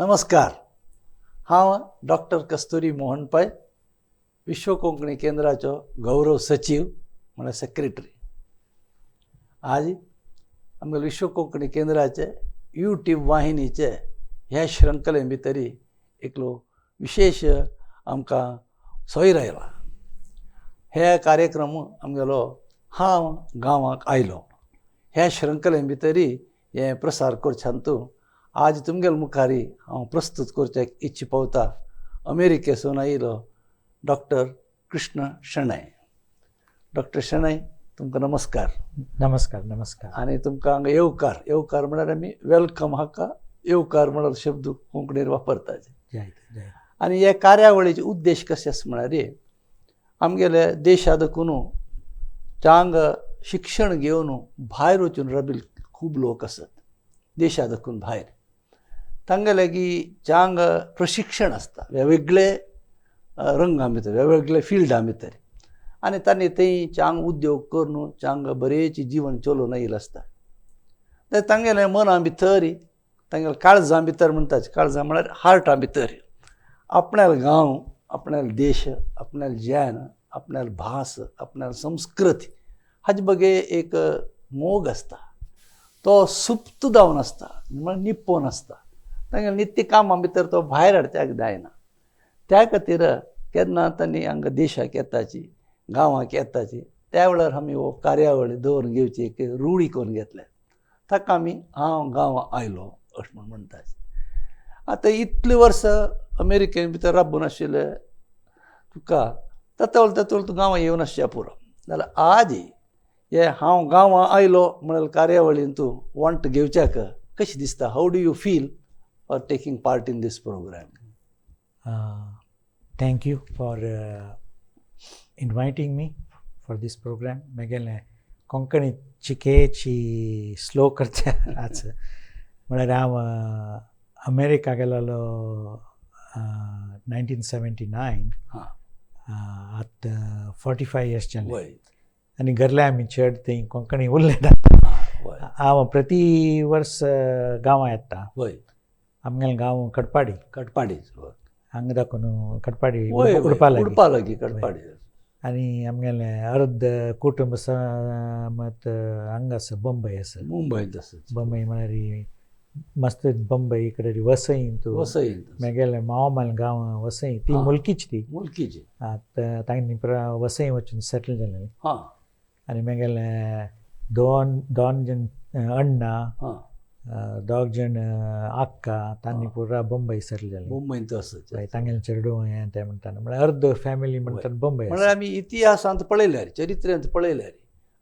नमस्कार. हांव डॉक्टर कस्तुरी मोहन पै, विश्व कोंकणी केंद्राचो गौरव सचीव म्हळ्यार सेक्रेटरी. आज आमगे विश्व कोंकणी केंद्राचे यूट्यूब वाहिनीचे ह्या श्रृंखले भितरी एकलो विशेश आमकां सोयरो आयला. हे कार्यक्रम आमगेलो "हांव गांवाक आयलो" ह्या श्रृंखले भितरी हे प्रसार करच्यान आज तुमगेले मुखारी हांव प्रस्तूत करच्याक इच्छा पावता अमेरिकेसून आयिल्लो डॉक्टर कृष्ण शणै. डॉक्टर शणै, तुमकां नमस्कार. नमस्कार, नमस्कार. आनी तुमकां हांगा येवकार. येवकार म्हळ्यार आमी welcome, हाका येवकार म्हळ्यार शब्द कोंकणीर वापरतात. जायत जायत. आनी हे कार्यावळीचे उद्देश कशें आसा म्हळ्यार, आमगेले देशा दाखून चांग शिक्षण घेवन भायर वचून राबिल्ले खूब लोक आसात. देशा दाखून भायर तांगेले की चांग प्रशिक्षण आसता वेगवेगळे रंगां भितर, वेगवेगळे फिल्डां भितर, आनी तांणी थंय चांग उद्योग करून चांग बरेच जीवन चलोवन आयिल्लें आसता. ते तांगेले मना भितर, तांगेले काळजां भितर म्हणटा, काळजां म्हळ्यार हार्टा भितर आपणालो गांव, आपणालो देश, आपणालो जॅन, आपणालो भास, आपणालो संस्कृती हाजे बगे एक मोग आसता. तो सुप्त जावन आसता, म्हळ्यार निप्पोन आसता. तांगेले नित्य कामां भितर तो भायर हाडच्याक जायना. त्या खातीर केन्ना तांणी हांगा देशाक येताची, गांवाक येताची, त्या वेळार आमी हो कार्यावळी दवरून घेवची एक रुढी करून घेतल्या. ताका आमी "हांव गांवां आयलो" अशें म्हूण म्हणटात. आतां इतलीं वर्सां अमेरिकेन भितर राबून आशिल्ले तुका तातोल तातोल तूं गांवां येवन आसच्या पुरो जाल्यार आज हे "हांव गांवां आयलो" म्हळ्यार कार्यावळीन तूं वांटो घेवच्याक कशें दिसता? How do you feel for taking part in this program? Thank you for inviting me for this program. मेगेलें कोंकणी चिकेची स्लो करता आज. म्हळ्यार हांव अमेरिका गेलोलो 1979. आतां 45 इयर्स जाले. आनी घरले आमी चड थंय कोंकणी उलयता. हांव प्रति वर्स गांवां येता. आमगेलें गांव कटपाडी. कटपाडी. हांगा दाखोवन कटपाडी, उडपा लागीं. उडपा लागीं कटपाडी. आनी आमगेलें अर्द कुटुंब मत हांगा आसा, बंबय आसा. मुंबयंत आसा. बंबय म्हळ्यार मस्त बंबय इकडे वसई तूं. वसई. मेगेलें मामा गांव वसई ती. मुलकीची ती. मुलकीची. तांणी पुरा वसई वचून सेटल जालें. आनी मेगेले दोन दोन जण अण्णा, दोग जण अक्का, तांणी पुरा बंबय सेटल जाले. मुंबयंत आसा. हय, तांगेलें चेडूं हें तें म्हणटाना म्हळ्यार अर्द फॅमिली म्हणटात बंबय. म्हळ्यार आमी इतिहासांत पळयल्यार, चरित्र्यांत पळयल्यार,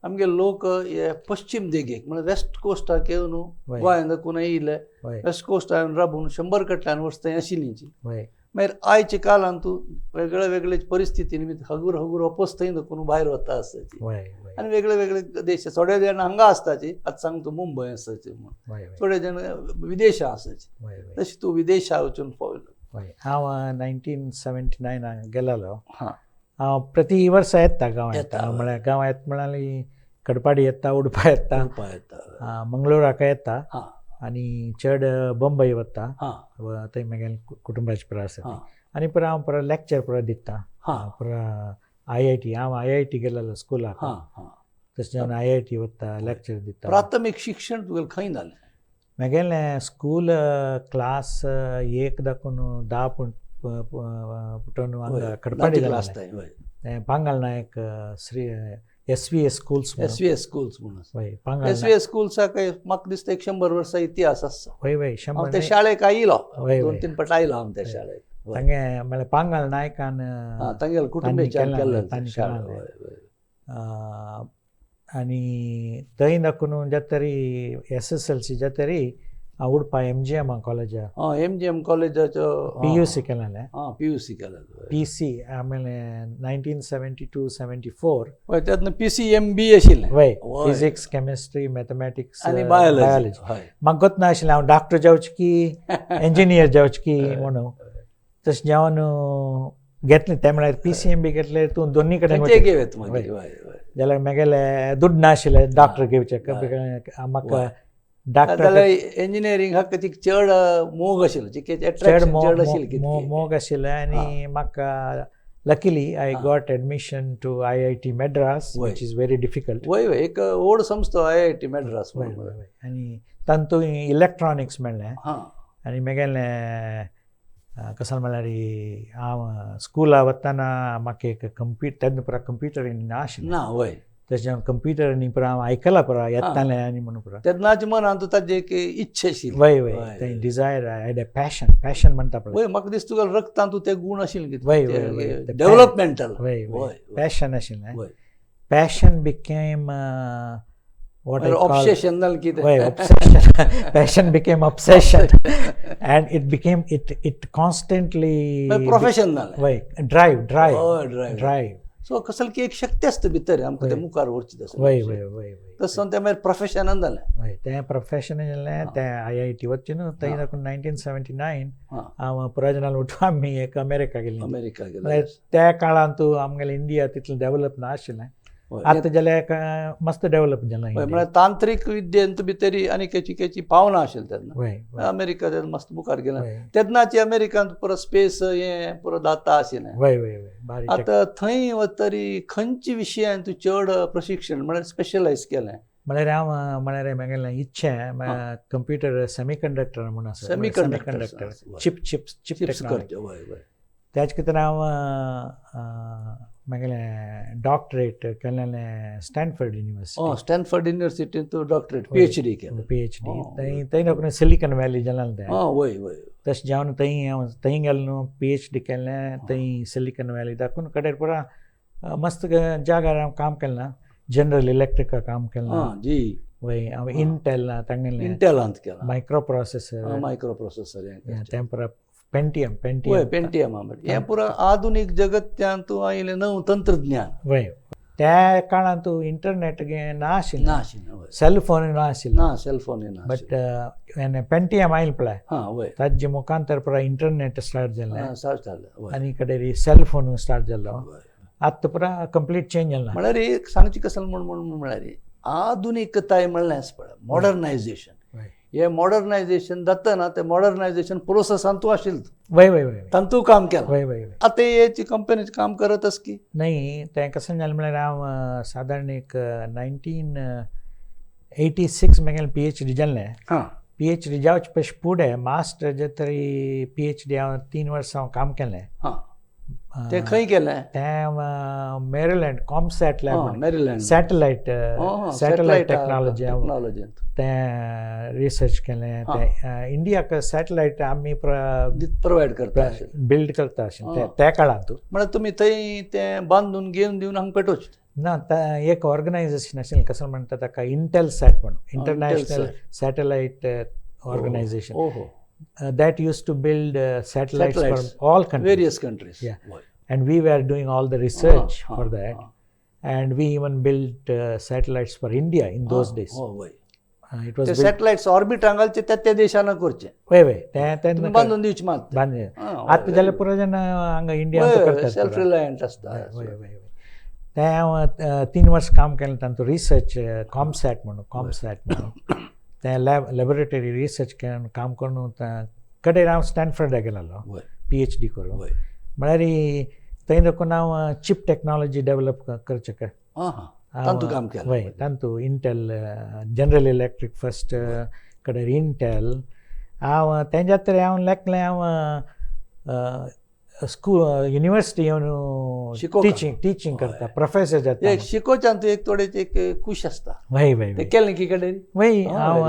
आमगे लोक हे पश्चिम देगेक म्हळ्यार वेस्ट कोस्टाक येवन, गोंयांत दाखून येयले, वेस्ट कोस्टाक येवन राबून 100 कडल्यान वर्स थंय आशिल्लीं. मागीर आयच्या काळांत तूं वेगळे वेगळे परिस्थिती निमित्त हगूर हगूर वापस थंय दाखून भायर वता आसताची. वय वय आनी वेगळे वेगळे देश, थोडे जाण हांगा आसताची, आतां सांग तूं मुंबय आसाची म्हूण. वय वय थोडे जाण विदेशा आसाची. वय वय तशें तूं विदेशा वचून पावलो. वय, हांव 1979 गेलेलो. हांव प्रति वर्सा येता गांवां. येता, येता म्हळ्यार गांवां येता म्हळ्यार कडपाडी येता, उडपा येता. उडपा येता. मंगळुराक येता. आनी चड बंबय वता. थंय मागीर कुटुंबाची पुरा आसा ती. आनी पुरा हांव पुरा लॅक्चर पुरा दिता. पुरा आयआयटी, हांव आयआयटी गेलेलो स्कुलाक. हां हां तशें जावन आयआयटी वता, लॅक्चर दिता. प्राथमीक शिक्षण तुगेलें खंय जालें? मागेलें स्कूल क्लास एक दाखून 10 पुटून हांगा कडपाडी. क्लास. जालें. थंय, वय. तें पांगाल नायक, श्री एसवीएस स्कूल्स. एसवीएस स्कूल्स म्हणून. वय, पांगाल. एसवीएस स्कूल्साक म्हाका दिसता एक 100 वर्सां इतिहास आसा. वय वय हांव 100. त्या शाळेक आयलो. वय. दोन तीन पाट आयलो हांव त्या शाळेक, वय. तांगे म्हळ्यार पांगाल नायकान तांगेले कुटुंबाच्यान तांणी केल्लें. तांणी शाळा. केल्लें. वय वय आनी थंय दाखून जातरी एसएसएलसी जातरी हांव उडपा एमजीएम कॉलेजा. हां, एमजीएम कॉलेजाचो. पीयूसी केलें. हां, पीयूसी केलें. पीसी आमेले 1972-74. वय, त्यातनं पीसीएमबी आशिल्लें. वय, फिजिक्स, केमिस्ट्री, मॅथमॅटिक्स. आनी बायोलॉजी. बायोलॉजी. म्हाका गोत ना आशिल्लें हांव डॉक्टर जावचें की इंजिनियर जावचें की म्हणून. तशें जावन घेतलें तें म्हळ्यार पीसीएमबी घेतलें, तूं दोन्ही कडेन खंयचेय घेवं मागीर, वय वय जाल्यार मागेले दुड्ड नाशिल्ले डॉक्टर घेवचे. म्हाका डॉक्टर इंजिनियरिंग हाका ती चड मोग आशिल्लो, चड मोग आशिल्लें. आनी म्हाका luckily I got admission to IIT Madras, which is very difficult. वय वय, एक व्हड संस्था IIT Madras. आनी तातूंत इलेक्ट्रॉनिक्स मेळ्ळें. आनी मागीर कसो म्हणल्यार हांव स्कुला वतना म्हाका एक कंप्युटर, तेन्ना पुरा कंप्युटर ना आशिल्लें. ना वय. तशें हांव कंप्युटर न्ही पुरा हांव आयकलां पुरा येतालें आनी म्हणून पुरा तेन्नाच मनांत ताजें एक इच्छा आशिल्ली. वय वय, तें desire, I had a passion, passion म्हणटा पळय. वय, म्हाका दिसता तुका रक्तांत ते गुण आशिल्ले. वय वय, डेव्हलपमेंटल. वय वय, पॅशन आशिल्लें. Passion became what I call obsession जालें कितें. वय, obsession. Passion became obsession and it became it constantly profession जालें. वय, ड्रायव ड्रायव ड्रायव. सो कसली की एक शक्ती आसता भितर आमकां तें मुखार व्हरची तसो. वय वय वय, तसो तें मागीर प्रोफेशनान जालें. वय, तें प्रोफेशन जालें. तें IIT वचचें न्हू थंय साकून 1979 हांव पुराय उठून आमी एक अमेरिका गेली. अमेरिका गेले. त्या काळांत आमगेलें इंडिया तितलें डेव्हलप ना आशिल्लें. आतां जाल्यार मस्त डेव्हलप जालां. म्हळ्यार तांत्रीक विद्येंत भितरी आनी केची केची पावना आशिल्लें तेन्ना. अमेरिका तेन्ना मस्त मुखार गेलें. तेन्नाची अमेरिकांत पुरो स्पेस हें पुरो दाता आशिल्लें. वय वय वय. आतां थंय वतरी खंयच्या विशयान तूं चड प्रशिक्षण म्हळ्यार स्पेशलायज केलें? म्हळ्यार हांव म्हळ्यार म्हागेलें इच्छा कंप्युटर सेमी कंडक्टर म्हूण आसा. Semiconductor, chip chips chip करचें. वय वय. त्याच खातीर हांव म्हागेलें डॉक्टरेट केलेलें स्टॅनफर्ड युनिवर्सिटी. स्टॅनफर्ड युनिवर्सिटींत तूं डॉक्टरेट PhD केलें. PhD थंय थंय लोकांनी सिलिकॉन व्हॅली जालें तें. वय वय. तशें जावन थंय हांव थंय गेलो न्हू, PhD केलें थंय सिलिकॉन व्हॅली दाखोवन कडेर पुरा मस्त जाग्यार हांव काम केलें ना. जनरल इलेक्ट्रिका काम केलें. जी वय, हांव इंटेल तांगेलें इंटेलांत केलां. Micro processor. मायक्रो प्रोसेसर तें पुरा पेंटियम पेंटियम. वय, पेंटियम हें पुरा आधुनीक जगत्यान तूं आयलें नव तंत्रज्ञान. वय, त्या काळांत इंटरनेट ना आशिल्लें. ना आशिल्लें. सेलफोन ना आशिल्लें. ना सेलफोन ना. बट पेंटियम आयलें पळय. वय, ताजे मुखांतर पुरा इंटरनेट स्टार्ट जालें. स्टार्ट जालें. आनी कडेन सेलफोन स्टार्ट जालो. आतां पुरा कंप्लीट चेंज जाला. म्हळ्यार एक सांगची कसल म्हूण म्हळ्यार आधुनिकताय म्हणलें आसा पळय, मॉडर्नायजेशन. हे मॉडर्नायजेशन जाता ते मॉडर्नायजेशन प्रोसेसान तूं आशिल्लो. वय वय वय, तातूंत काम केलां. वय वय. आतां हेची कंपनीचें काम करत आसा की न्ही? तें कशें जालें म्हळ्यार हांव सादारण एक 1986 म्हागेलें PhD जालें. PhD जावचे पयशे फुडें मास्टर जे तरी PhD हांव 3 वर्सां हांव काम केलें. तें खंय केलें? तें Maryland COMSAT lab. Maryland satellite satellite technology तें रिसर्च केलें. तें इंडियाक सॅटलायट आमी प्रोवायड करता, बिल्ड करता आशिल्लें त्या काळांत. म्हळ्यार तुमी थंय तें बांदून घेवन दिवन हांगा पेटोवचें ना. एक ऑर्गनायजेशन आशिल्लें, कसो म्हणटा ताका इंटेल सॅट म्हणून, international satellite organisation. That used to build satellites for all countries, various countries. Yeah. And we were doing all the research for that, and we even built satellites for India in those days. It was the satellites orbit हांगाचे त्या त्या देशान करचे. वय वय, तें बांदून दिवचे मात बांदून. आतां जाल्यार पुरो जाण हांगा इंडियांत करतात, सेल्फ रिलायंट आसता. वय वय. तें हांव 3 वर्स काम केलें तांचो रिसर्च कॉमसॅट म्हणून, कॉमसॅट म्हणून तें लॅबोरेटरी रिसर्च काम करून कडेन हांव स्टॅनफर्डाक गेलेलो PhD करून. म्हळ्यार थंय देखून हांव चिप टॅक्नॉलॉजी डेव्हलप करचें तातूंत काम केलें. वय, तातूंत इंटेल, जनरल इलेक्ट्रीक फर्स्ट, कडेन इंटेल. हांव तेंच्या तरी हांव लेखलें. हांव स्कूल युनिवर्सिटी येवन टिचींग टिचींग करता, प्रोफेसर जाता. शिकोवच्यान तूं एक थोडें एक खूश आसता. वय वय, तें केलें की कडेन. वय, हांव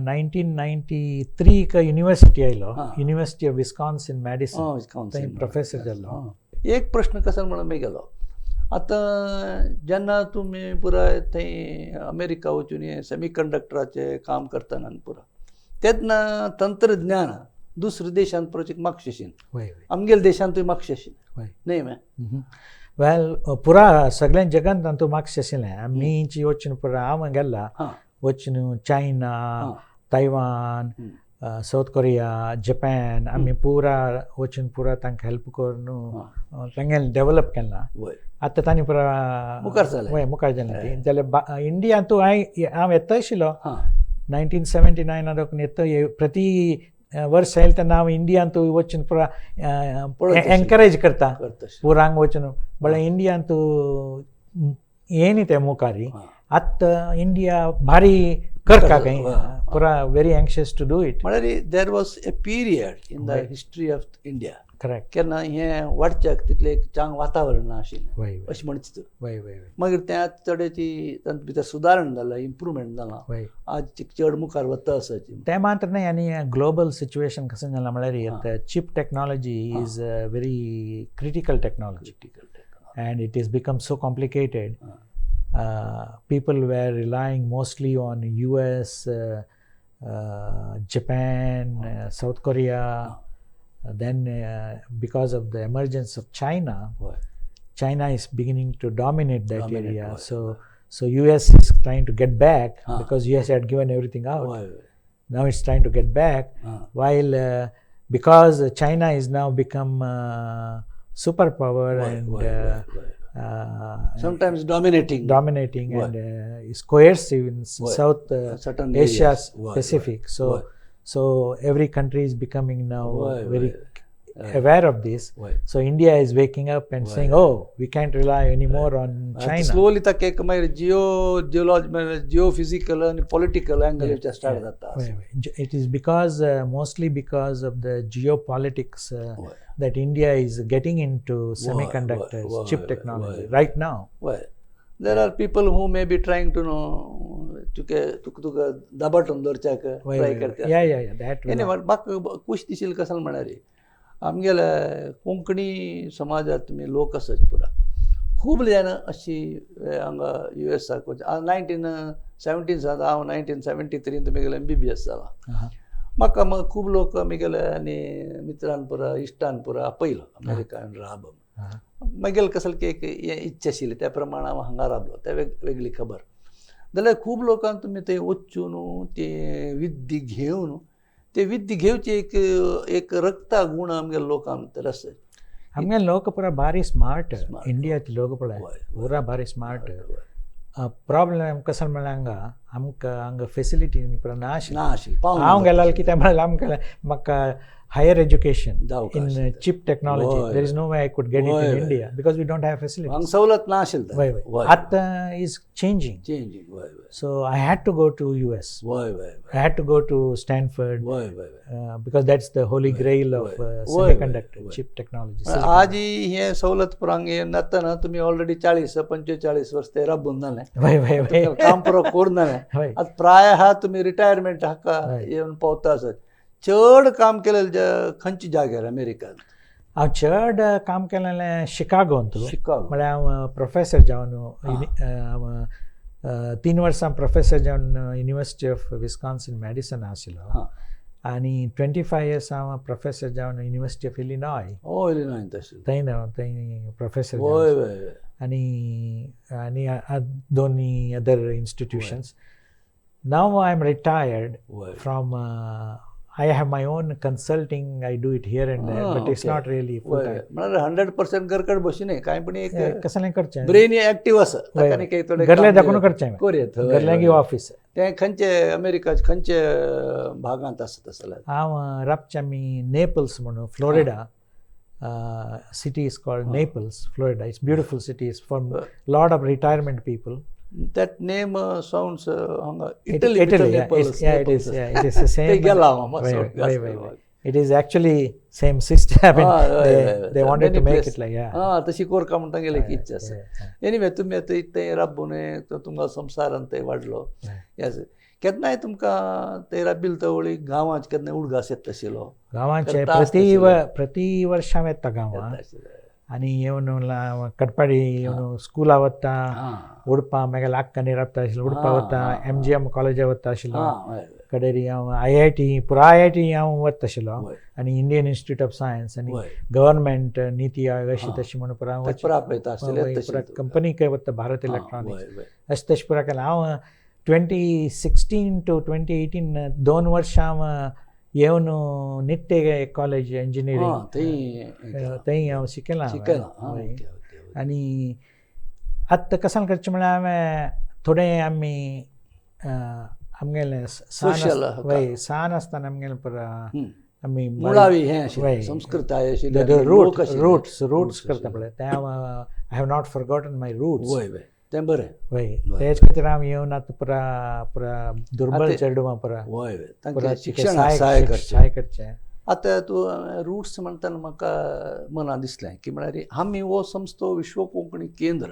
1993 युनिवर्सिटी आयलो, युनिवर्सिटी ऑफ विस्कॉन्सिन मॅडिसन, थंय प्रोफेसर जालो. एक प्रश्न कसो म्हणून मी गेलो आतां जेन्ना तुमी पुराय थंय अमेरिका वचून हे सेमी कंडक्टराचें काम करतना पुरा तेन्ना तंत्रज्ञान दुसऱ्या देशांत पुरो मागशें आशिल्लें, आमगेल्या देशांतूय मागशें आशिल्लें न्ही मॅ? वेल, पुरा सगळ्या जगांत तातूंत मागशें आशिल्लें. आमी वचून पुरा हांव गेला वचून China, Taiwan, South Korea, Japan, आमी पुरा वचून पुरा तांकां हेल्प करून तांगेलें डेव्हलप केलां. आतां तांणी पुरा मुखार जालें. वय, मुखार जालें. जाल्यार इंडियांतूय हांव येता आशिल्लो, 1979 आदोक प्रति वर्स आयलें तेन्ना हांव इंडियांत वचून पुरा एनकरेज करता पुरा हांगा वचून म्हळ्यार इंडियांत येयनी ते मुखारी. आतां इंडिया भारी करता खंय पुरा very anxious to do it. म्हळ्यार there was a period in the history of India. Correct. केन्ना हें वाडच्याक तितलें एक चांग वातावरण ना आशिल्लें अशें म्हणचे तूं. मागीर तें आतां चडची तातूंत भितर सुदारण जालां, इम्प्रुवमेंट जालां, आज चड मुखार वता आसा. तें मात्र न्हय, आनी ग्लोबल सिच्युएशन कशें जालां म्हळ्यार chip technology is very critical technology and it is become so complicated. People were relying mostly on US, Japan, South Korea. Then because of the emergence of China, China is beginning to dominate that area. So US is trying to get back because US had given everything out. Now it's trying to get back, while because China is now become superpower and sometimes dominating and is coercive in South Asia Pacific. So every country is becoming now very aware of this. So India is waking up and saying, oh, we can't rely anymore on China. Slowly ताका एक मागीर geophysical and political angle start जाता. It is because mostly because of the geopolitics that India is getting into semiconductors, chip technology right now. There are people who may be trying to know तुका दाबाटून दवरच्याक try करता. That anyway म्हाका खूश दिशील कसल म्हळ्यार आमगेल्या कोंकणी समाजांत तुमी लोक आसात पुरा खूब जाण अशी हांगा युएसाक 1970 हांव 1973 म्हगेलें MBBS जालां. म्हाका खूब लोक म्हगेले आनी मित्रान पुरा इश्टान पुरा आपयलो अमेरिकान राब. म्हगेलें कसलें की एक इच्छा आशिल्ली त्या प्रमाण हांव हांगा राबलो, तें वेगळी खबर. जाल्यार खूब लोकांक तुमी थंय वचून ते विद्दी घेवन ते विद्दी घेवची एक एक रक्ता गूण आमगे लोकांक भितर आसा. आमगे लोक पुरा भारी स्मार्ट, इंडियाचे लोक पळय पुरा भारी स्मार्ट. प्रॉब्लेम कसो म्हळ्यार हांगा आमकां हांगा फेसिलिटी पुरा ना आशिल्ली. हांव गेल्यार कितें म्हळ्यार आमकां म्हाका higher education in chip technology, there is no way I could get it in India because we don't have facilities. सवलत ना आशिल्ली. आतां is changing. So I had to go to US. I had to go to Stanford because that's the holy grail of semiconductor chip technology. आज हे सवलत पुरांग नातना तुमी already 40-45 वर्स ते राबून जालें, काम पुरो करून जालें. आतां प्राय हा तुमी रिटायरमेंट हाका येवन पावता आसत. चड काम केलें खंयच्या जाग्यार अमेरिकान? हांव चड काम केलें शिकागोंत. म्हळ्यार हांव प्रोफेसर जावन 3 वर्सां प्रोफेसर जावन युनिवर्सिटी ऑफ विस्कॉन्सिन मॅडिसन आशिल्लो आनी 25 इयर्स हांव प्रोफेसर जावन युनिवर्सिटी ऑफ इलिनॉय. थंय थंय प्रोफेसर आनी आनी दोनी other institutions. Now I am retired from I have my own consulting, I do it here and there, but it's not really full time. म्हळ्यार 100% घरकड बशी न्हय, कांय पण एक कसलें करचें ब्रेन एक्टीव आसा, घरले दाखोवन करचें घरले ऑफिस. तें खंयचे अमेरिका खंयचे भागांत आसा तसलें? हांव राबचें आमी नेपल्स म्हणून Florida city is called Naples, Florida. It's beautiful city, is for lot of retirement people. That name sounds Italy. Italy, yeah, it is. Yeah, it is the same. It is actually same system. I mean, they wanted to make it like yeah. तशी कोरका म्हणटा गेले की इच्छा आसा. Anyway तुमी आतां थंय राबून तुमकां संवसारान थंय वाडलो, केन्नाय तुमकां थंय राबिल तवळी गांवांत केन्नाय उडगास येता आशिल्लो? गांवांचे प्रति वर्सा येता गांवांत आनी येवन कटपाडी येवन स्कुला वता, उडपा मागीर अक्का राबता आशिल्लो, उडपा वता, MGM कॉलेजा वता आशिल्लो, कडेरी हांव IIT पुरा IIT हांव वता आशिल्लो आनी इंडियन इन्स्टिट्यूट ऑफ सायन्स आनी गव्हर्मेंट नीती आयोग अशी तशी म्हणून पुरा पुरा कंपनीकय वता, भारत इलेक्ट्रॉनिक्स अशें तशें पुरा केलें. हांव 2016 to 2018 2 वर्सां हांव येवन निट्टे कॉलेज इंजिनियरींग थंय हांव शिकलां. आनी आतां कशें करचें म्हळ्यार हांवें थोडें आमी आमगेलें Social वय सान आसतना आमगेलें पुरा आमी मुळावी हें आशिल्लें, संस्कृताय आशिल्ली, रूट रूट्स रूट्स करता पळय तें हांव I have not forgotten my roots. वय वय तें बरें. वय तेच खातीर हांव येवन आतां पुरा पुरा दुर्बल चेडवां पुरा वय वय तांकां शिक्षणाक सहाय करचें. आतां तूं रुट्स म्हणटाना म्हाका मनां दिसलें की म्हळ्यार आमी हो संस्थो विश्व कोंकणी केंद्र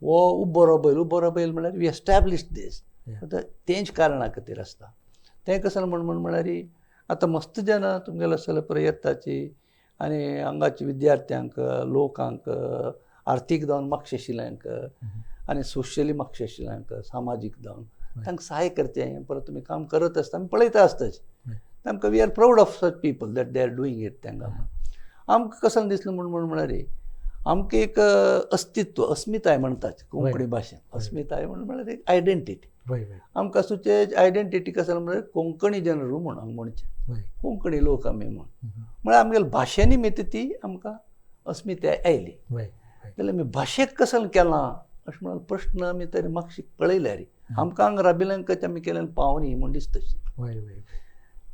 हो उबो राबयल, उबो राबयल म्हळ्यार वी एस्टॅब्लिश दीस. आतां तेंच कारणा खातीर आसता तें कशें म्हण म्हण म्हळ्यार आतां मस्त जाणां तुमगेलो आसतले पळय येताची आनी हांगाच्या विद्यार्थ्यांक, लोकांक, आर्थीक जावन मागशे आशिल्ल्यांक आनी सोशली मागशे आशिल्ल्यांक, सामाजीक जावन तांकां सहाय करचें. परत तुमी काम करत आसता, आमी पळयता आसताच तांकां. We are proud of such people that they are doing it. तांकां आमकां कशें दिसलें म्हण म्हण म्हळ्यार आमकां एक अस्तित्व, अस्मिताय म्हणटात कोंकणी भाशेन. अस्मिताय म्हण म्हळ्यार एक आयडेंटिटी. आमकां सुचे आयडेंटिटी कशें म्हळ्यार कोंकणी जनरू म्हूण हांगा म्हणचें, कोंकणी लोक आमी म्हूण. म्हळ्यार आमगेले भाशे निमित्त ती आमकां अस्मिताय आयली. जाल्यार आमी भाशेक कशें केलां अशें म्हणून प्रश्न आमी तरी मातशी पळयल्यार आमकां हांगा राबिल्यांक आमी केल्यान पावनी म्हूण दिसता तशी.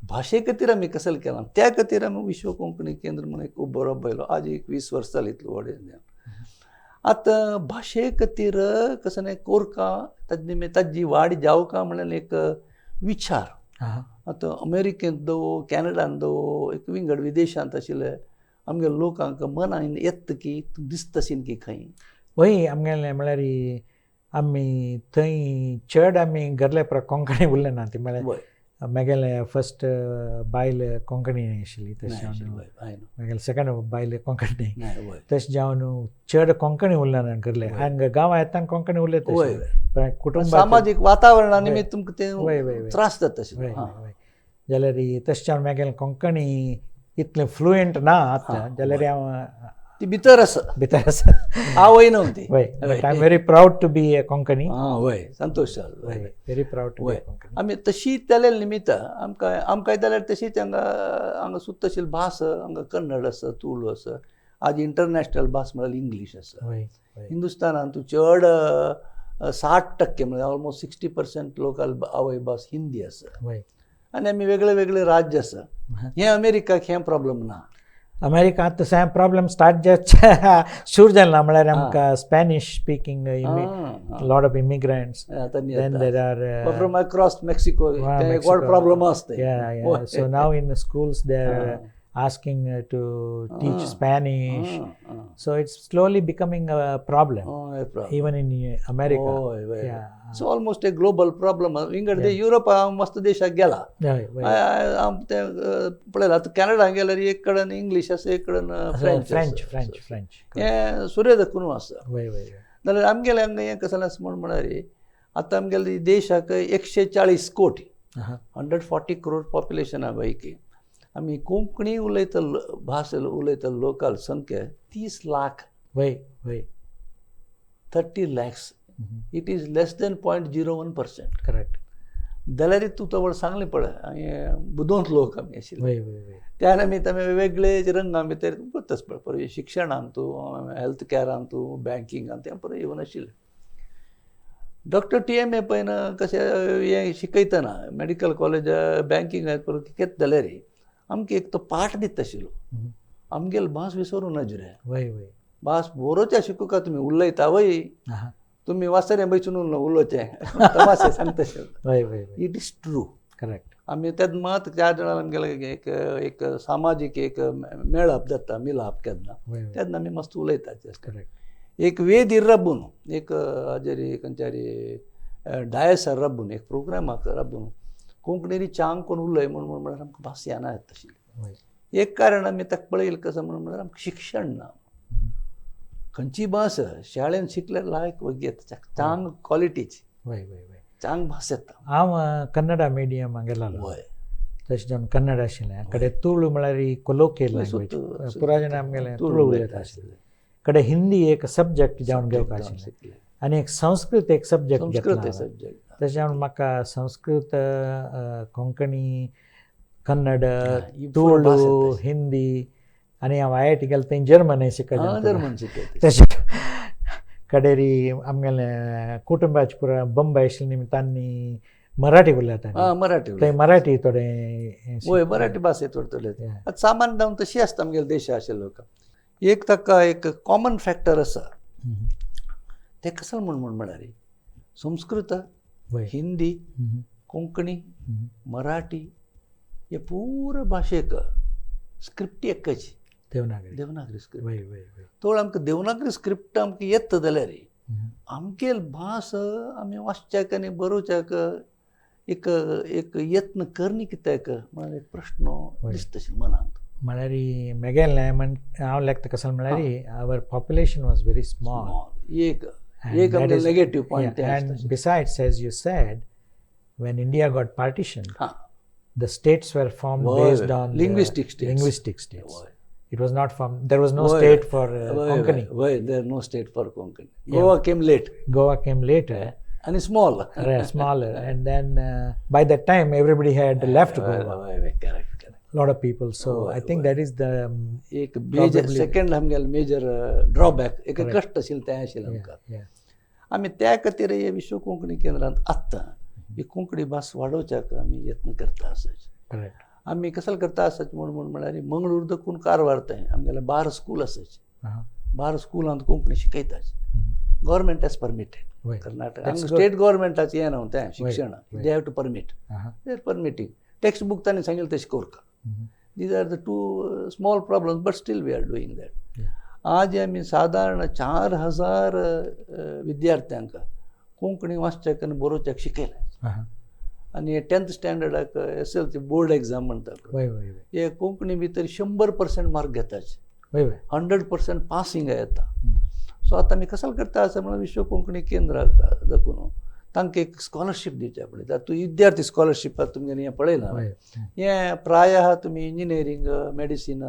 भाशे खातीर आमी कशें केलां त्या खातीर आमी विश्व कोंकणी केंद्र म्हूण एक उबो राबयलो. आज एक 20 वर्सां जालीं इतलो व्हड. आतां भाशे खातीर कशें न्ही कोरका ताजे ताजी वाड जावका म्हणल्यार एक विचार आतां अमेरिकेंत दवो, कॅनडान दवो, एक विंगड विदेशांत आशिल्ले आमगे लोकांक मनान येता की दिसता की खंय वय आमगेलें म्हळ्यार आमी थंय चड आमी घरले पुरा कोंकणी उरले ना ती. म्हळ्यार म्हगेलें फस्ट बायल कोंकणी आशिल्ली, तशें म्हगेलें सेकंड बायल कोंकणी, तशें जावन चड कोंकणी उरलें ना घरले. हांगा गांवां येतना कोंकणी उलयता, कुटुंब सामाजीक वातावरणा निमित्त तुमकां तें त्रास जाता. जाल्यार तशें जावन म्हगेलें कोंकणी इतलें फ्लुएंट ना आतां, जाल्यार हांव ती भितर आसा, भितर आसा आवय न्हू ती. वय, I am very proud to be a Konkani. आं वय, संतोश जालो, very proud to be Konkani. आमी तशी जाल्या निमित्त आमकां आमकां जाल्यार तशीच हांगा हांगा सुद्दां तशी भास हांगा कन्नड आसा, तुळू आसा, आज इंटरनॅशनल भास म्हळ्यार इंग्लीश आसा. हिंदुस्थानान तूं चड 60% म्हळ्यार ऑलमोस्ट 60% लोकल आवय भास हिंदी आसा. आनी आमी वेगळे वेगळे राज्य आसा. हें अमेरिकाक हें प्रॉब्लम ना. अमेरिका तशें प्रॉब्लम स्टार्ट सुरू जालें ना. म्हळ्यार आमकां Spanish speaking lot of immigrants, then there are from across Mexico एक व्हड प्रॉब्लम आसता. So now in schools they are asking to teach Spanish. So it's slowly becoming a problem even in America. So almost a global problem. विंगड Europe मस्त देशाक गेला तें पळयलां. आतां कॅनडा गेल्यार एक कडेन इंग्लीश आसा, एक कडेन फ्रेंच, फ्रेंच फ्रेंच फ्रेंच हें सुर्य दाखोवन आसा. जाल्यार आमगेलें हांगा हें कशें आसा म्हण म्हळ्यार आतां आमगेले देशाक 140 कोटी, 140 करोड पॉप्युलेशन आहा पैकी आमी कोंकणी उलयता भास उलयता लोकल संख्या 30 लाख. वय वय 30 lakhs. It is less than 0.01%. Correct. जाल्यार तूं तो व्हड सांगलें पळय बुदोंत लोक आमी आशिल्ले. त्या निमित्त आमी वेगळे रंगां भितर करताच पळय, पळय शिक्षणान तूं, हेल्थ कॅरान तूं, बँकिंगान तें पळय येवन आशिल्लें. Doctor TMA. पळयन कशें हें शिकयतना मेडिकल कॉलेज बँकिंग परत कितें जाल्यार आमकां एक तो पाठ दिता आशिल्लो, आमगेलो भास विसरूं नज रे. वय वय भास बरोवच्या शिकूका तुमी उलयता वय, तुमी वासरें बसून उलोवचें तमाशे सांगता. It is true. Correct. आमी तेन्ना मात 4 जाणां आमगेले एक एक सामाजीक एक मेळप जाता, मिलाप केन्ना तेन्ना आमी मस्त उलयतात. करेक्ट. एक वेदीर राबून एक हाजेर खंयच्यारी डायसार राबून एक प्रोग्रामाक राबून कोंकणी चांग कोण उलय म्हूण म्हळ्यार आमकां भास येना तशी. एक कारण आमी ताका पळयलें कसं म्हणून म्हळ्यार आमकां शिक्षण ना. खंयची भास शाळेन शिकल्यार लायक वगी येता, चांग क्वॉलिटीची चांग भास येता. हांव कन्नडा मिडियम गेलो. वय तशें जावन कन्नड आशिल्लें. कडे तुळू म्हळ्यार कोलोकियल लँग्वेज पुरा जाण आमगेलें तुळू उलयता आशिल्लें. कडे हिंदी एक सब्जेक्ट जावन घेवपाक आशिल्लें आनी एक संस्कृत एक सब्जेक्ट घेतला. तशें जावन म्हाका संस्कृत, कोंकणी, कन्नड, तुळू, हिंदी आनी हांव IIT गेलें थंय जर्मन शिकयता. जर्मन शिकयता. तशें कडेरी आमगेलें कुटुंबाचे पुरा बंबय आशिल्लें निमित्तांनी मराठी उलयता. आं, मराठी. थंय मराठी थोडे. वय, मराठी भास थोडे थोडे. आतां सामान्य जावन तशी आसता आमगेले देशा आशिल्ले लोक. एक ताका एक कॉमन फॅक्टर आसा, ते कसो म्हूण म्हण म्हळ्यार संस्कृत, हिंदी, कोंकणी, मराठी हे पुरो भाशेक स्क्रिप्ट एकच, देवनागरी. देवनागरी स्क्रिप्ट. तोळ आमकां देवनागरी स्क्रिप्ट आमकां येता जाल्यार आमगेल भास आमी वाचच्याक आनी बरोवच्याक एक एक यत्न करणी कित्याक म्हळ्यार एक प्रश्न दिसता मनांत. म्हळ्यार मेगेलें म्हण हांव लेखता कसो म्हळ्यार our population was very small. एक एक negative point. And besides, as you said, when India got partition, the states were formed based on linguistic states. Linguistic states. It was not formed, there was no state for Konkani. There no state for Konkani. Goa came late. Goa came later. And small. Smaller. And then by that time everybody had left Goa. Correct, correct. Lot of people. So I think that is the एक major second आमगेले major drawback, एक कश्ट आशिल्लें तें आशिल्लें आमकां. आमी त्या खातीर हे विश्व कोंकणी केंद्रांत आत्तां ही कोंकणी भास वाडोवच्याक आमी यत्न करता आसात. आमी कसो करता आसात म्हूण म्हूण म्हळ्यार मंगळूर दकून कारवार थंय आमगेलें 12 स्कूल आसात. 12 स्कुलांत कोंकणी शिकयतात. Government has permitted. Karnataka state गव्हर्मेंटाचें हें न्हू तें शिक्षण, they have to permit, they are permitting. Text book तांणी सांगिल्लें तशें करता. These are the two small problems, but still we are doing that. आज आमी सादारण 4000 विद्यार्थ्यांक कोंकणी वाचच्याक आनी बरोवच्याक शिकयलें. आनी 10th स्टँडर्डाक SLC board exam म्हणटा हे कोंकणी भितर 100% मार्क घेताच, 100% पासिंग येता. सो आतां आमी कसो करता आसा म्हणून विश्व कोंकणी केंद्राक दाखोवन तांकां एक स्कॉलरशीप दिवचें पडटा. तूं विद्यार्थी स्कॉलरशीप तुमगेलें हें पळयलां, हें प्रायः तुमी इंजिनियरींग, मेडिसीन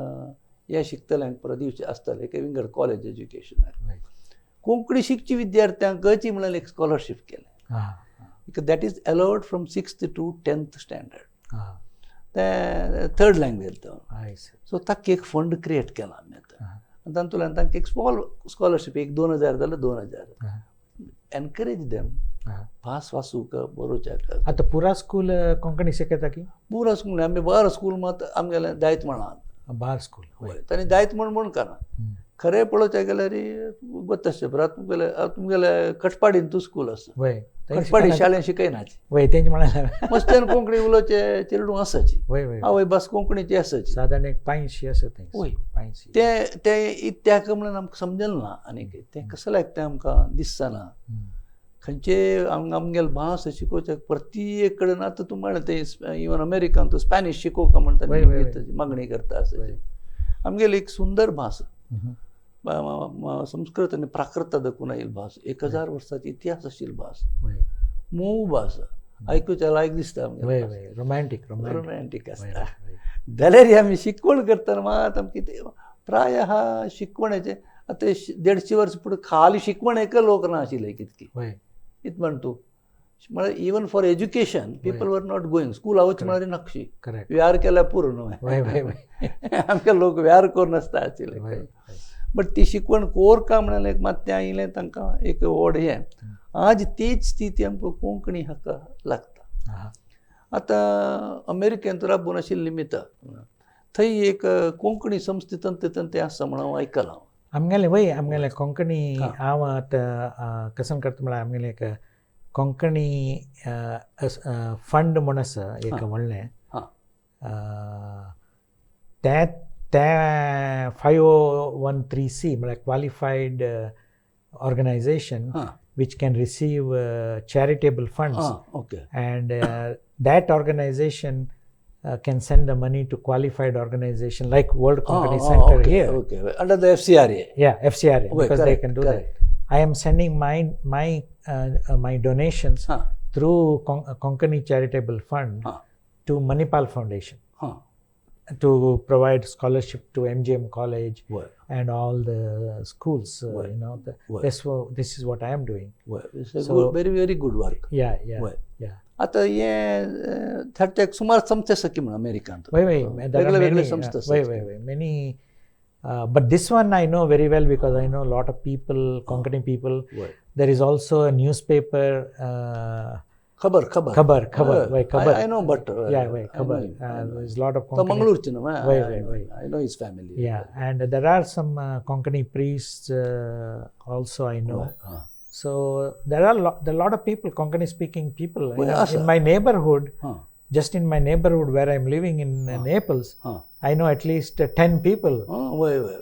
हें शिकतल्यांक परत दिवचें आसतलें, एक विंगड कॉलेज एज्युकेशनाक. कोंकणी शिकची विद्यार्थ्यांकच म्हणल्यार एक स्कॉलरशीप केलें. That is allowed from 6th to 10th standard. तें थर्ड लँग्वेज तो. सो ताका एक फंड क्रिएट केला आमी आतां. आनी तातूंतल्यान तांकां एक स्मॉल स्कॉलरशीप, एक 2000 जाल्यार 2000, एनकरेज देम भास वाचूंक बरोवच्याक. आतां पुरा स्कूल कोंकणी शिकयता की? पुरा स्कूल आमी 12 स्कूल मात आमगेलें दायत म्हणां. 12 स्कूल. हय, तांणी दायत म्हण म्हूण काना. खरें पळोवचें गेल्यार गोत्त तुमगेले तुमगेले कटपाडीन तूं स्कूल आसा. कटपाडी शाळेन शिकयनाची. वय, तेंचे म्हळ्यार मस्त्यान कोंकणी उलोवचे चेडूं आसाची. आवय भास कोंकणीची आसाची. सादारण एक 85 आसा थंय. वय, तें तें इत्याक म्हणून आमकां समजलें ना. आनी तें कसं लायक तें आमकां दिसना. खंयचे आमगेले भास शिकोवच्याक प्रत्येक कडेन आतां तूं म्हळें तें इवन अमेरिकान तूं स्पॅनिश शिकोवका म्हणटा मागणी करता आसाची. आमगेली एक सुंदर भास, संस्कृत आनी प्राकृत दाखोवन आयिल्ली भास, 1000 वर्सांची इतिहास आशिल्ली भास, मोव भास, आयकुच्या लायक दिसता. रोमॅन्टीक रोमॅन्टीक आसता. जाल्यार आमी शिकवण करतना मात आमकां कितें प्रायः शिकवणेचें आतां 150 वर्सां फुडें खाली शिकवण एक लोक ना आशिल्ले कितकी इत म्हण तूं म्हळ्यार even for education people were not going. स्कुला वच म्हळ्यार नक्षी व्यार केल्यार पुरो न्हू, आमचे लोक व्यार करून आसता आशिल्ले. बट ती शिकवण कोरका म्हणल्यार एक मात तें आयिल्लें तांकां एक व्हड हें. आज तीच स्थिती आमकां कोंकणी हाका लागता. आतां अमेरिकेंत राबून आशिल्ले निमित्त थंय एक कोंकणी संस्थे तंत्र तें आसा म्हणून हांव आयकलां. आमगेलें वय आमगेलें कोंकणी हांव आतां कसम करता म्हळ्यार आमगेलें एक कोंकणी फंड म्हूण आसा एक व्हडलें, तें तें 5013C म्हळ्यार qualified organisation which can receive charitable funds. And that organisation can send the money to qualified organization like World Konkani Center here. Okay, under the FCRA. Yeah, FCRA, because they can do that. I am sending my my donations through Konkani Charitable Fund to Manipal Foundation to provide scholarship to MGM College and all the schools. You know, this is what I am doing. It's a good, very very good work. Yeah, yeah, yeah. आतां हें थर्टेक सुमार संस्था आसा की म्हण अमेरिकांत. वय वय, वेगळे वेगळे संस्था आसा. वय वय वय, many. But this one I know very well because I know a lot of people, Konkani people. There is also a newspaper. खबर खबर खबर खबर वय खबर. I know but Yeah, वय खबर. There's lot of तो Konkani. मंगळूरचे न्हू. वय वय वय. I know his family. Yeah, and there are some Konkani priests also I know. So there are there are lot of people, Konkani speaking people. वय आसा. In my neighborhood, हां just in my neighborhood where I'm living in Naples, हां I know at least 10 people. वय वय.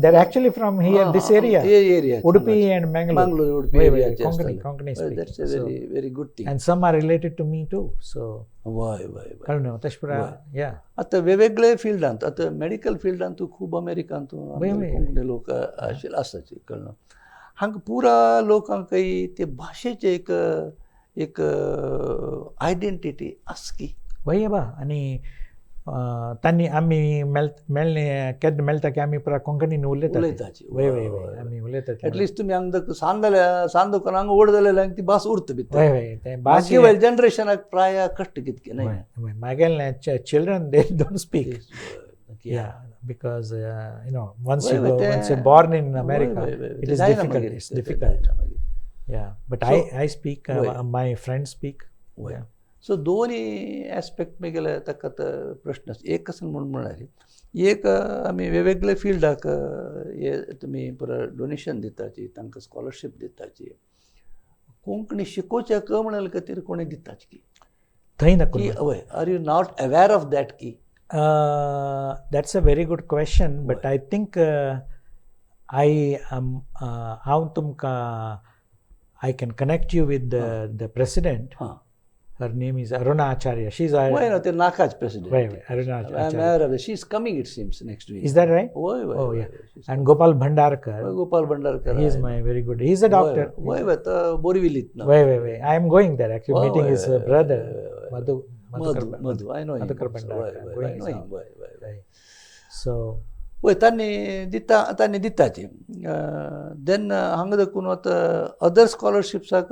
They're actually from here, this area, area Udupi and Mangalore. Mangalore Udupi वय वय, एरियाचे. Konkani speaking. That's a So, very very good thing. and some are related to me too. So वय वय वय. कळ्ळें न्हू तशें पुरा. Yeah. आतां वेगवेगळे फिल्डांत, आतां मेडिकल फिल्डांत खूब अमेरिकांत वय वय. कोंकणी लोक आशिल्ले आसाची कळ्ळें. हांगा पुरा लोकांकय ते भाशेचे एक एक आयडेंटिटी आसा की. वय बा आनी तांणी आमी मेळ्ळे केन्ना मेळटा की आमी पुरा कोंकणीन उलयतात. उलयताची. वय वय वय, आमी उलयतात. एटलिस्ट तुमी हांगा सान जाल्या सान दुकान हांगा व्हड जालेले ती भास उरता भितर. वय वय, ते भास मागीर वयल्या जनरेशनाक प्राय कश्ट कितके न्हय. वय वय, मागेले children they don't speak. Yeah, because you know, once you go, once you're born in America, it is difficult. It's difficult. Yeah, but I speak, my friends speak. वय. Yeah. सो दोन्ही एस्पेक्ट मेगेले ताका आतां प्रश्न आसा. एक कसो म्हूण म्हळ्यार एक आमी वेगवेगळे फिल्डाक हे तुमी पुरा डोनेशन दिताची, तांकां स्कॉलरशीप दिताची. कोंकणी शिकोवच्याक म्हणले खातीर कोणी दिताच की थंय नको. की वय, are you not aware of that की? That's a very good question, but I think I am हांव तुमकां I can connect you with the president. हां. Her name is Aruna Acharya. She's a वय ना ते नाकाच president. वय वय, Aruna I am Acharya. Aware of she is coming it seems next week. Is that right? वय वय. Oh yeah. And Gopal Bhandarkar. Gopal Bhandarkar. He is my very good. He is a doctor. वय वय, तो बोरिविलीत ना. वय वय वय. I am going there actually, वय meeting वय his वय brother वय. Madhu Madhu Madhukar Madhu I know him. Madhukar वय Bhandarkar. वय, Going I his no him. house. वय वय वय. Right. So वय तांणी दिता, तांणी दिताची. देन हांगा देखून आतां other स्कॉलरशिप्साक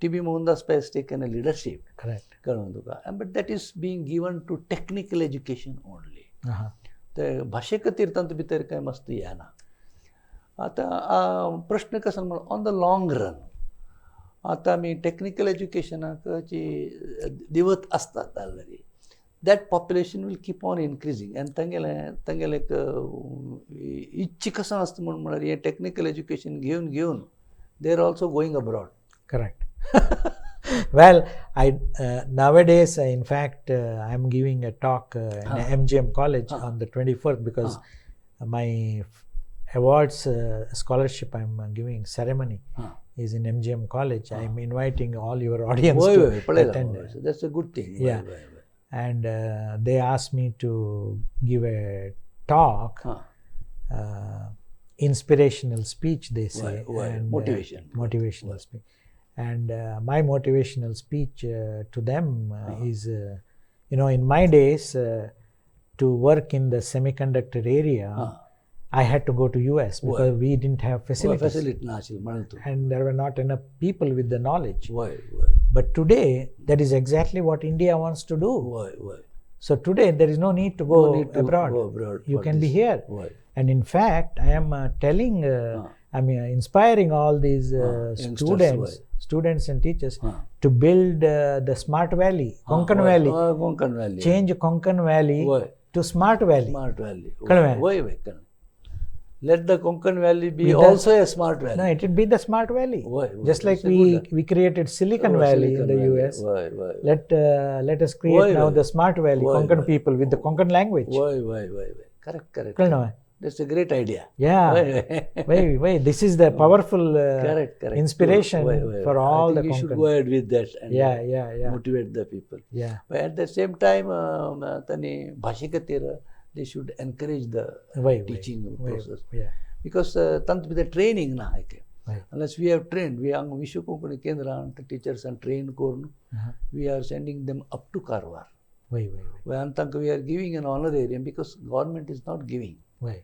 T B Mohandas Pai has taken a leadership. Correct. कळ्ळें तुका? But that is being given to technical education only. ते भाशे खातीर तांचे भितर कांय मस्त येना. आतां प्रश्न कसो म्हण ऑन the long run आतां आमी टॅक्निकल एज्युकेशनाक जी दिवत आसतात जाल्यार that population will keep on increasing. आनी तांगेलें तांगेलें एक इच्छा कसो आसता म्हूण म्हळ्यार हें टॅक्निकल एज्युकेशन घेवन घेवन they are also going abroad. Correct. Well, I nowadays, in fact, I am giving a talk in MGM College on the 24th because my awards scholarship I am giving ceremony is in MGM College. I am inviting all your audience वय to वय पळयलां. attend. That's a good thing. Yeah. And they asked me to give a talk, inspirational speech, they say. Why? And, Motivation. Motivational speech. And my motivational speech to them is, you know, in my days, to work in the semiconductor area, I had to go to US because we didn't have facilities. Facility ना आशिल्ली म्हणून तूं. And there were not enough people with the knowledge. वय वय. But today, that is exactly what India wants to do. वय वय. So today, there is no need to go No need to abroad. go abroad You for can be this. here. वय. And in fact, I am telling, I'm inspiring all these Youngsters, students, why? students and teachers हां. to build the Smart Valley, Konkan Valley. Konkan valley. Change Konkan Valley वय. to Smart Valley. Smart valley. कळ्ळें? वय वय कळ्ळें. Let the Konkan Valley be Be the- also a smart valley. No, it will be the Smart Valley. वय वय. Just like It's a we good- we created Silicon Oh, Valley in Silicon the Valley. US. वय वय. Let us create Why, now why? the Smart Valley, Why, Konkan why? people with the Konkan language. वय वय वय वय. Correct correct. कळ्ळें? That's a great idea. Yeah. वय वय. Wait, wait. This is the powerful Correct, correct. inspiration वय, वय, for वय. all I the think you should Konkan. go ahead with that and Yeah. motivate the people. Yeah. But at the same time, तांणी भाशे खातीर they should encourage the Wait, wait. teaching Wait, process. yeah. Because तांचे भितर training ना एक. Right. Unless we have trained, we हांगा विश्व कोंकणी केंद्रांत टिचर्सान train करून we are sending them up to Karwar. Wait, wait, wait. आनी तांकां we are giving an honorarium because government is not giving. Wait.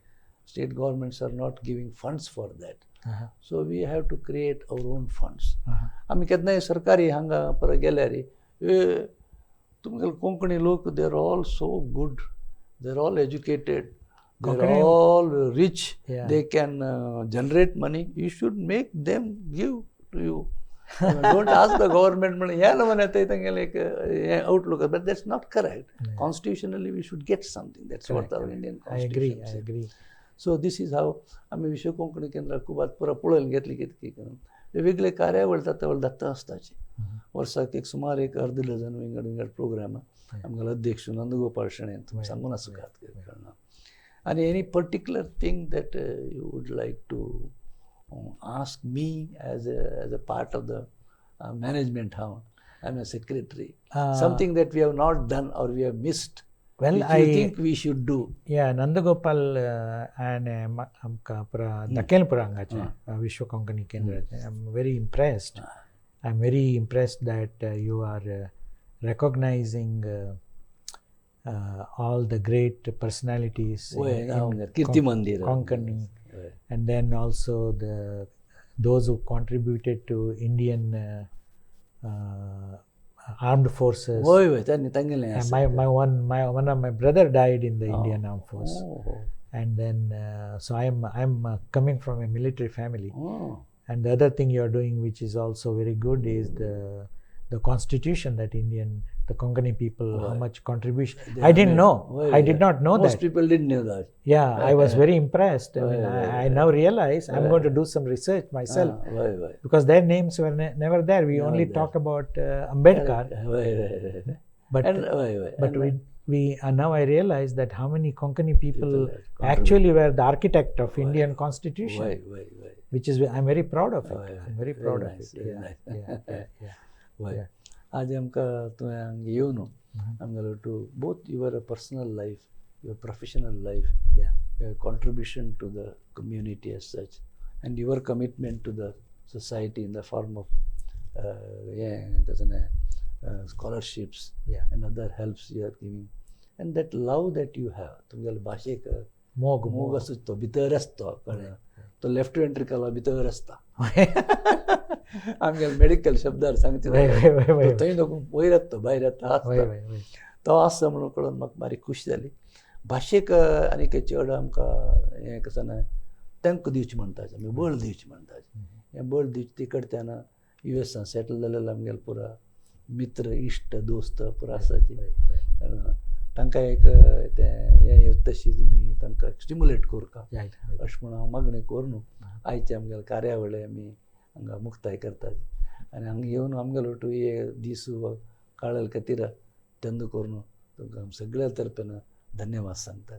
State governments are not giving funds for that. So we have to create our own funds. आमी केन्नाय सरकारी हांगा परत गेल्यार ए तुमगेले कोंकणी लोक they are all so good, they are all educated, they are Konkani- all rich. Yeah. They can generate money. You should make them give to you. Don't ask the government म्हणून ह्या नमन येता तांगेलें एक हें outlook, but that's not correct. Constitutionally we should get something, that's what our Indian I agree, I constitution. Agree. So this is how आमी विश्व कोंकणी केंद्राक खूब आतां पुरो पळोवन घेतली कितें करून वेगवेगळे कार्यावळ जाता जाता आसताची. वर्साक एक सुमार एक अर्द डझन विंगड विंगड प्रोग्राम आमगेलो अध्यक्ष नंदगोपाळ शणै सांगून आसा कळना. आनी any particular thing that you would like to ask me as a part of the management? हांव I am a secretary, something that we have not done or we have missed, Well, which you I think we should do? Yeah, Nandagopal and आमकां पुरा दाखयलें पुरा हांगाचें विश्व कोंकणी केंद्राचें. I am very impressed. I am very impressed that you are recognizing all the great personalities in Kirti Mandir Konkani, and then also the those who contributed to Indian armed forces. वय वय, त्यांनी तांगेलें. My my one my one of my brother died in the Indian Armed Force, and then so I'm coming from a military family. And the other thing you are doing, which is also very good, is the constitution that Indian, the Konkani people, how much contribution. I didn't know. I did not know Most that. People didn't know that. Yeah, I was very impressed. I mean, I now realize I'm going to do some research myself because their names were never there. We only talk about Ambedkar. But but we now I realize that how many Konkani people actually were the architect of Indian Constitution, which is, I'm very proud of it. I'm very proud of it. Yeah. वय, आज आमकां तुवें हांगा येवन आमगेलो to both your personal life, your professional life, your contribution to the community as such, and your commitment to the society in the form of हें कसं scholarships and other helps you are giving, and that love that you have तुमगेले भाशेक मोग मोग आसता तो भितर आसता, कळ्ळें? तो लेफ्ट वेंट्रिकला भितर आसता. आमगेले मेडिकल शब्दार सांगता, थंय नको वयर येता तो भायर येता आसता तो आसा म्हणून कळून म्हाका बारीक खुशी जाली. भाशेक आनी चड आमकां हें कसं ना तांकां दिवचें म्हणटा, आमी बळ दिवचें म्हणटा. हें बळ दिवचें ती करतना यु एसान सेटल जालेले आमगेले पुरा मित्र इश्ट दोस्त पुरा आसा ती तांकां एक तें हें येता तशी तुमी तांकां स्टिमुलेट करता अशें म्हणून हांव मागणी करून आयचे आमगेले कार्यावळी आमी हांगा मुक्ताय करतात. आनी हांगा येवन आमगेलो टू हे दीस काळल खातीर तेन्ना करून तुमकां आमी सगळ्या तर्फेन धन्यवाद सांगतात.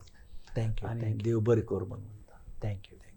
Thank you. आनी देव बरें कर म्हणून म्हणटा. Thank you, thank you.